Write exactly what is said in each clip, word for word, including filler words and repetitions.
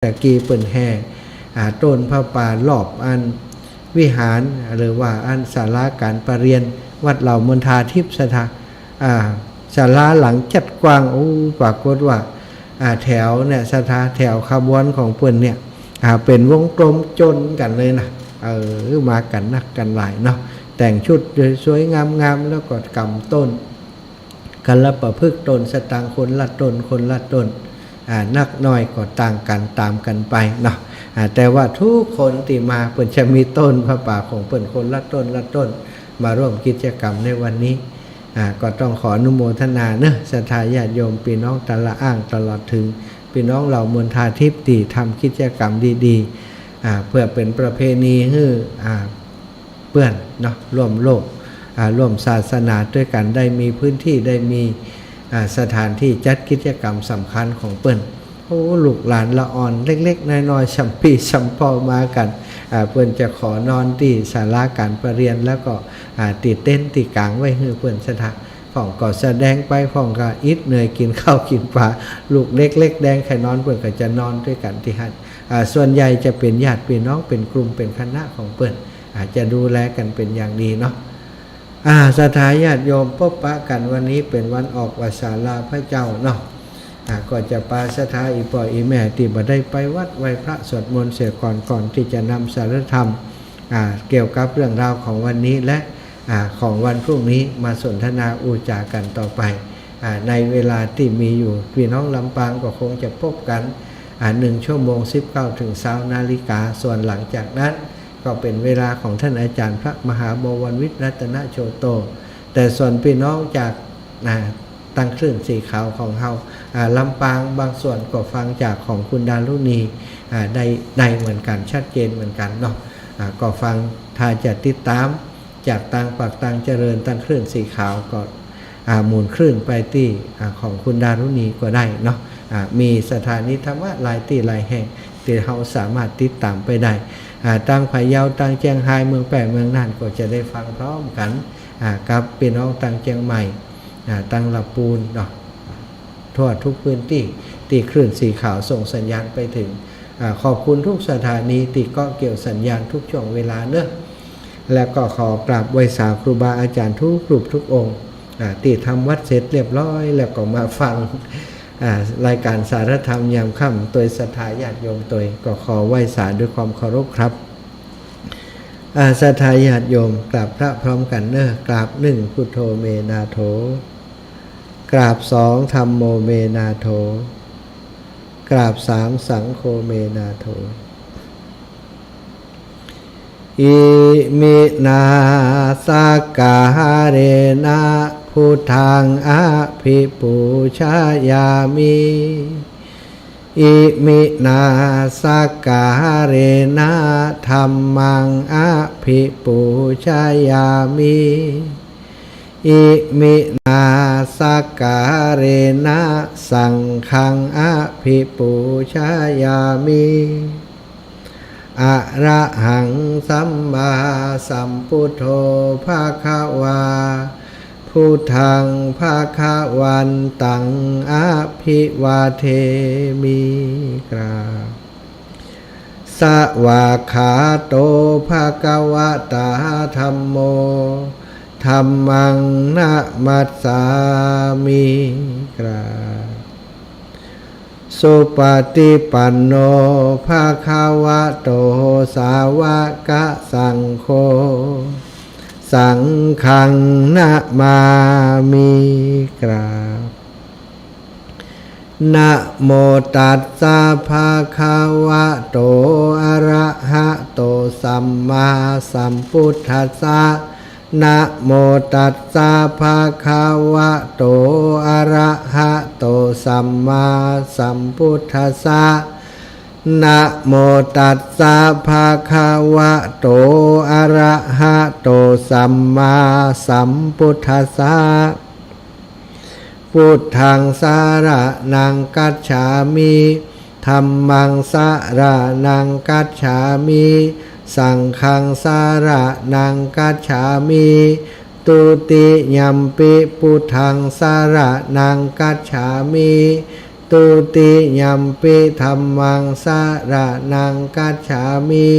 แต่กี้เปิ้นแห่ อ่า ต้นผ้าป่ารอบอันวิหาร หรือว่าอันศาลาก๋านประเรียนวัดเหล่ามณฑาทิพย์ศรัทธา อ่า ศาลาหลังจัดกว้าง โอ้ ปรากฏว่า อ่า แถวเนี่ยศรัทธา แถวขบวนของเปิ้นเนี่ย อ่า เป๋นวงกลมจ๋นกั๋นเลยนะ เออ มากั๋นนักกั๋นหลายเนาะ แต่งชุดสวยๆ งามๆ แล้วก็กำต้น กัลปะพฤกษ์ต้นสะตาง คนละต้น คนละต้น อ่า นักน้อยก็ต่างกั๋นต๋ามกั๋นไปเนาะ อ่า แต่ว่าทุกคนตี้มาเปิ้นจะมีต้นผ้าป่าของเปิ้นคนละต้นละต้น มาร่วมกิจกรรมในวันนี้ อ่า ก็ต้องขออนุโมทนาเนาะ ศรัทธาญาติโยมปี้น้องตะละอ้าง ตลอดเถิงปี้น้องเหล่ามณฑาทิพย์ตี้ทำกิจกรรมดีๆ อ่า เปื้อเป๋นประเพณีหื้อ อ่า เปื้อนเนาะ ร่วมโลก อ่า ร่วมศาสนาตวยกั๋น ได้มีพื้นตี้ ได้มี อ่า สถานตี้จัดกิจกรรมสำคัญของเปิ้น โอ้ ลูกหลานละอ่อนเล็กๆ น้อยๆ ส่ำปี้ส่ำป้อมากั๋น อ่า เปิ้นจะขอนอนตี้ศาลาก๋านประเรียน แล้วก็ อ่า ตี้เต็นท์ตี้ก๋างไว้หื้อเปิ้นศรัทธา พ่องก็แสดงไป พ่องก็อิดเหนื่อยกิ๋นข้าวกิ๋นป๋า ลูกเล็กๆ แดงใค่นอน เปิ้นก็จะนอนตวยกั๋นตี้หั้น อ่า ส่วนใหญ่จะเป๋นญาติปี้น้อง เป๋นกลุ่มเป๋นคณะของเปิ้น อ่า จะดูแลกั๋นเป๋นอย่างดีเนาะ อ่า ศรัทธาญาติโยม ปบปะกั๋นวันนี้เป๋นวันออกวสาลาพระเจ้าเนาะ อ่า ก็จะปาศรัทธาอี่ป้ออี่แม่ตี้บ่ได้ไปวัดไหว้พระสวดมนต์เสียก่อน ก่อนตี้จะนำสาระธรรม อ่า เกี่ยวกับเรื่องราวของวันนี้และ อ่า ของวันพรุ่งนี้มาสนทนาอู้จ๋ากั๋นต่อไป อ่า ในเวลาตี้มีอยู่ ปี้น้องลำปางก็คงจะปบกั๋น อ่า นึ่งชั่วโมง สิบเก้าถึงซาวนาฬิกา ส่วนหลังจากนั้นก็เป๋นเวลาของต้านอาจ๋ารย์พระมหาบวรวิชรัตนโชโต แต่ส่วนปี้น้องจาก อ่า ตางคลื่นสีขาวของเฮา อ่า ลำปางบางส่วนก็ฟังจากของคุณดารุณี อ่า ได้ ได้เหมือนกั๋น ชัดเจนเหมือนกั๋นเนาะ อ่า ก็ฟัง ถ้าจะติดต๋ามจากตางปากตางเจริญ ตางคลื่นสีขาวก็ อ่า หมุนคลื่นไปตี้ อ่า ของคุณดารุณีก็ได้เนาะ อ่า มีสถานีธรรมะหลายตี้หลายแห่งตี้เฮาสามารถติดต๋ามไปได้ อ่า ตางพะเยา ตางเจียงฮาย เมืองแป้ เมืองน่านก็จะได้ฟังพร้อมกั๋น อ่า กับปี้น้องตางเจียงใหม่ อ่า ตางละปูนเนาะ ทั่วทุกพื้นตี้ ตี้คลื่นสีขาวส่งสัญญาณไปเถิง อ่า ขอบคุณทุกสถานีตี้เกาะเกี่ยวสัญญาณทุกช่วงเวลาเนาะ แล้วก็ขอกราบไหว้สาครูบาอาจ๋ารย์ทุกรูปทุกองค์ อ่า ตี้ทำวัตรเสร็จเรียบร้อย แล้วก็มาฟัง อ่า รายก๋านสาระธรรมยามค่ำตวยศรัทธาญาติโยมตวย ก็ขอไหว้สาด้วยความเคารพครับ อ่า ศรัทธาญาติโยม กราบพระพร้อมกั๋นเนาะ กราบหนึ่ง พุทโธเมนาโถ กราบสอง ธัมโมเมนาโถ กราบสาม สังโฆเมนาโถ อิมินา สักการะนะ พุทธัง อภิปูชยามิ อิมินา สักการะนะ ธัมมัง อภิปูชยามิ อิมินา สักการะนะ สังฆัง อภิปูชยามิ อะระหัง สัมมาสัมพุทโธ ภะคะวา พุทธัง ภะคะวันตัง อะภิวาเทมิ กราบ สวากขาโต ภะคะวะตา ธัมโม ธัมมัง นะมัสสามิ กราบ สุปฏิปันโน ภะคะวะโต สาวกสังโฆ สังฆัง นะมามิ กราบ นะโมตัสสะ ภะคะวะโต อะระหะโต สัมมาสัมพุทธัสสะ นะโมตัสสะ ภะคะวะโต อะระหะโต สัมมาสัมพุทธัสสะ นะโมตัสสะ ภะคะวะโต อะระหะโต สัมมาสัมพุทธัสสะ พุทธัง สะระณัง คัจฉามิ ธัมมัง สะระณัง คัจฉามิ สังฆัง สะระณัง คัจฉามิ ทุติยัมปิ พุทธัง สะระณัง คัจฉามิ Dutiyampi dhammaṃ saraṇaṃ gacchāmi.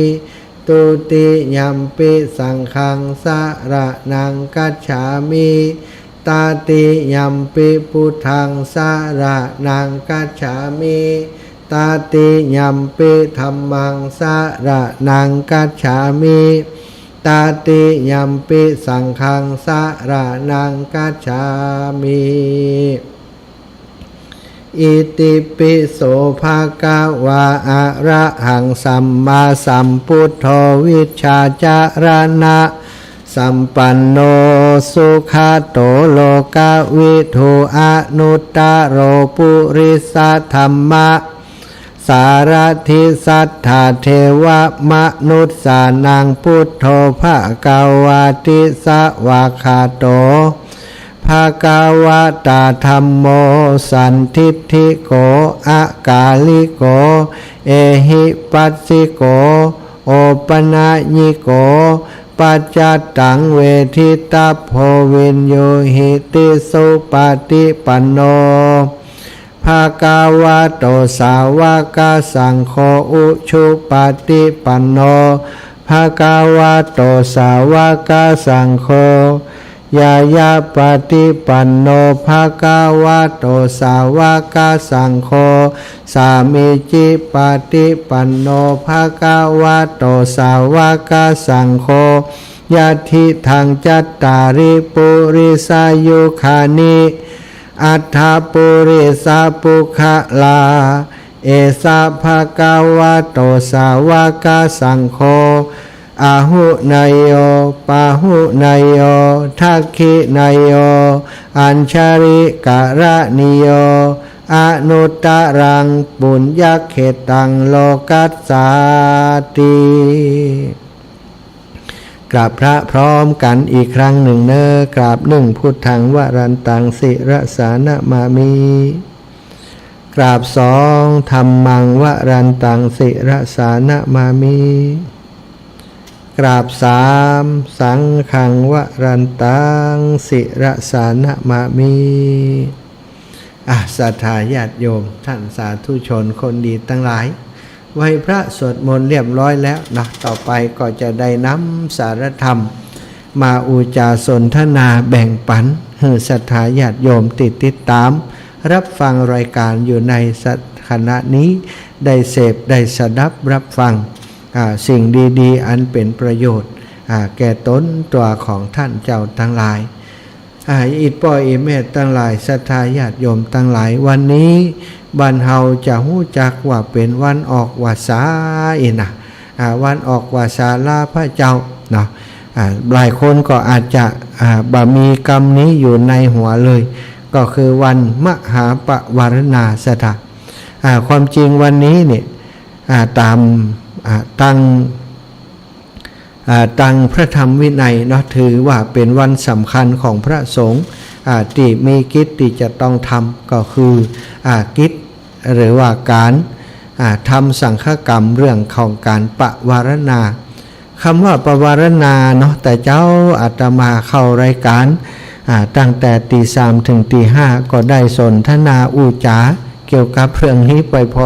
Dutiyampi saṅghaṃ saraṇaṃ gacchāmi. Tatiyampi buddhaṃ saraṇaṃ gacchāmi. Tatiyampi dhammaṃ saraṇaṃ gacchāmi. Tatiyampi saṅghaṃ saraṇaṃ gacchāmi. Itipi so bhagavā arahaṃ sammāsambuddho vijjācaraṇasampanno sugato lokavidū anuttaro purisadamma sārathi satthā devamanussānaṃ buddho bhagavāti. Svākkhāto bhagavatā dhammo sandiṭṭhiko akāliko ehipassiko opanayiko paccattaṃ veditabbo viññūhīti. Supaṭipanno bhagavato sāvakasaṅgho, ujupaṭipanno bhagavato sāvakasaṅgho, ñāyapaṭipanno bhagavato sāvakasaṅgho, sāmīcipaṭipanno bhagavato sāvakasaṅgho, yadidaṃ cattāri purisayugāni aṭṭha purisapuggalā, esa bhagavato sāvakasaṅgho, āhuneyyo pāhuneyyo dakkhiṇeyyo añjalikaraṇīyo anuttaraṃ puññakkhettaṃ lokassāti. กราบพระพร้อมกันอีกครั้งหนึ่งเน้อ กราบหนึ่ง พุทธังวรันตัง ศิรสานะมามิ กราบสอง ธัมมังวรันตัง ศิรสานะมามิ กราบสาม สังฆังวรันตัง ศิรสานะมามิ อ่ะ ศรัทธาญาติโยม ท่านสาธุชนคนดีตังหลาย ไหว้พระสวดมนต์เรียบร้อยแล้วนะ ต่อไปก็จะได้นำสาระธรรมมาอู้จ๋าสนทนาแบ่งปัน หื้อศรัทธาญาติโยมตี้ติดตามรับฟังรายการอยู่ในขณะนี้ ได้เสพได้สดับรับฟัง อ่า สิ่งดีๆ อันเป็นประโยชน์ อ่า แก่ตนตั๋วของท่านเจ้าตังหลาย อ่า อีป้ออีแม่ตังหลาย ศรัทธาญาติโยมตังหลาย วันนี้บ้านเฮาจะฮู้จักว่าเป๋นวันออกวรรษาอี้นะ อ่า วันออกวรรษาลาพระเจ้าเนาะ อ่า หลายคนก็อาจจะ อ่า บ่มีกำนี้อยู่ในหัวเลย ก็คือวันมหาปวารณา ศรัทธา อ่า ความจริงวันนี้เนี่ย อ่า ต๋าม อ่า ตัง อ่า ตังพระธรรมวินัยเนาะ ถือว่าเป๋นวันสำคัญของพระสงฆ์ อ่า ตี้มีกิจตี้จะต้องทำ ก็คือ อ่า กิจหรือว่าก๋าน อ่า ทำสังฆกรรมเรื่องของก๋านปวารณา กำว่าปวารณาเนาะ แต่เจ๊าอาตมาเข้ารายก๋าน อ่า ตั้งแต่ตีสามเถิงตีห้า ก็ได้สนทนาอู้จ๋าเกี่ยวกับเรื่องนี้ไปพอ